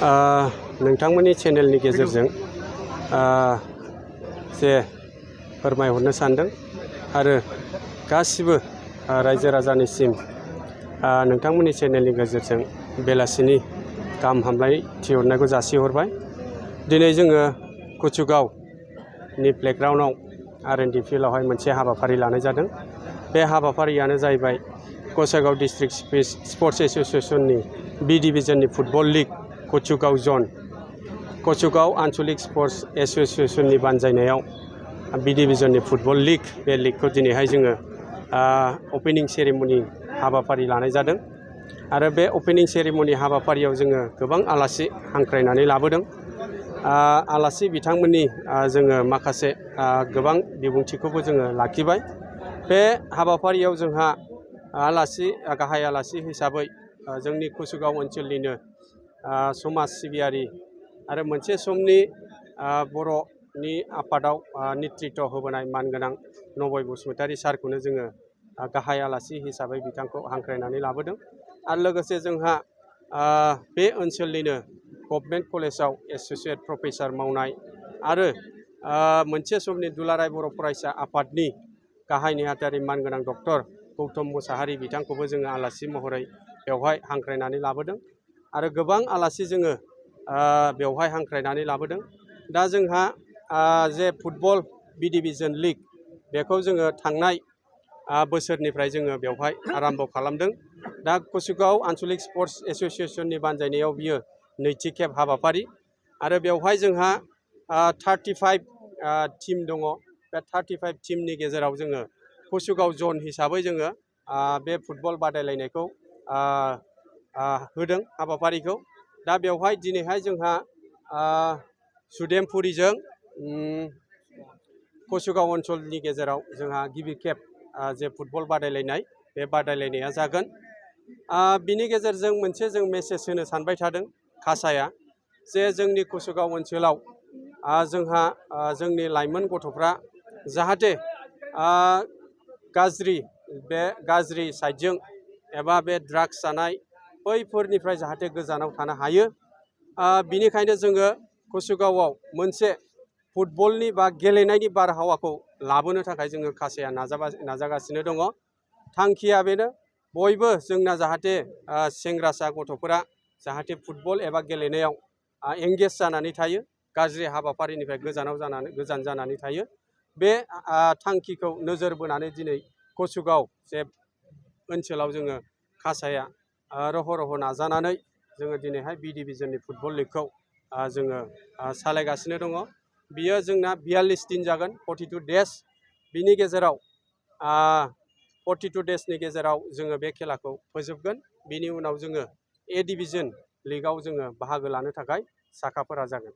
नोंथांमोननि चेनेलनि गेजेरजों जे फोरमायहरनो सानदों आरो गासिबो रायजो राजानिसिम नोंथांमोननि चेनेलनि गेजेरजों बेलासिनि गाहाम हामलायथिहरनायखौ जासिहरबाय। दिनै जोङो कुचुगावनि प्लेग्राउन्डआव R&D फिल्डआवहाय मोनसे हाबाफारि लानाय जादों। बे हाबाफारियानो जाहैबाय गसाइगाव डिस्ट्रिक्ट स्पर्ट्स एसोसिएशननि बी डिभिजननि फुटबल लीग कुचुगाव जन कुचुगाव आन्चलिक स्पर्ट्स एसोसिएशननि बानजायनायाव बी डिभिजननि फुटबल लीग बे लीगखौ दिनैहाय जोङो ओपनिं सेरेमनि हाबाफारि लानाय जादों आरो बे ओपनिं सेरेमनि हाबाफारियाव जोङो गोबां आलासि हांख्रायनानै लाबोदों। आलासि बिथांमोननि जोङो माखासे गोबां बिबुंथिखौबो जोङो लाखिबाय। बे हाबाफारियाव जोंहा गाहाय आलासि हिसाबै जोंनि कुचुगाव ओनसोलनिनो समाज सिबियारि आरो मोनसे समनि बर'नि आफादाव नेतृत्व होबोनाय मानगोनां नबय बसुमतारी सारखौनो जोङो गाहाय आलासि हिसाबै बिथांखौ हांख्रायनानै लाबोदों। आरो लोगोसे जोंहा बे ओनसोलनिनो गभर्नमेन्ट कलेजाव एस'सियेट प्रफेसार मावनाय आरो मोनसे समनि दुलाराय बर' फरायसा आफादनि गाहाय नेहाथारि मानगोनां डक्टर गौतम मुसाहारि बिथांखौबो जोङो आलासि महरै बेवहाय हांख्रायनानै लाबोदों आरो गोबां आलासि जोङो बेवहाय हांख्रायनानै लाबोदों। दा जोंहा जे फुटबल बी डिभिजन लीग बेखौ जोङो थांनाय बोसोरनिफ्राय जोङो बेवहाय आराम्भ' खालामदों। दा कुचुगाव आन्चलिक स्पर्ट्स एसोसिएशननि बानजायनायाव बियो नैथि खेब हाबाफारि आरो बेवहाय जोंहा 35 टीम दङ। बे 35 टीमनि गेजेराव जोङो कुचुगाव जन हिसाबै जोङो बे फुटबल बादायलायनायखौ होदों हाबाफारिखौ। दा बेवहाय दिनैहाय जोंहा सुदेमपुरिजों कुचुगाव ओनसोलनि गेजेराव जोंहा गिबि खेब जे फुटबल बादायलायनाय बे बादायलायनाया जागोन। बिनि गेजेरजों मोनसे जों मेसेज होनो सानबाय थादों कासाया जे जोंनि कुचुगाव ओनसोलाव जोंहा जोंनि लाइमोन गथ'फ्रा जाहाथे गाज्रि साइडजों एबा बे ड्राग्स जानाय बैफोरनिफ्राय जाहाथे गोजानाव थानो हायो। बिनिखायनो जोङो कुचुगावआव मोनसे फुटबलनि बा गेलेनायनि बारहावाखौ लाबोनो थाखाय जोङो कासाया नाजागासिनो दङ। थांखिया बेनो बयबो जोंना जाहाथे सेंग्रासा गथ'फोरा जाहाथे फुटबल एबा गेलेनायाव एंगेज जानानै थायो, गाज्रि हाबाफारिनिफ्राय गोजान जानानै थायो। बे थांखिखौ नोजोर बोनानै दिनै कुचुगाव जे ओनसोलाव जोङो कासाया रह' नाजानानै जोङो दिनैहाय बी डिभिजननि फुटबल लीगखौ जोङो सालायगासिनो दङ। बियो जोंना 42 दिन जागोन, 42 डेज। बिनि गेजेराव 42 डेजनि गेजेराव जोङो बे खेलाखौ फोजोबगोन। बिनि उनाव जोङो ए डिभिजन लीगआव जोङो बाहागो लानो थाखाय साखाफारा जागोन।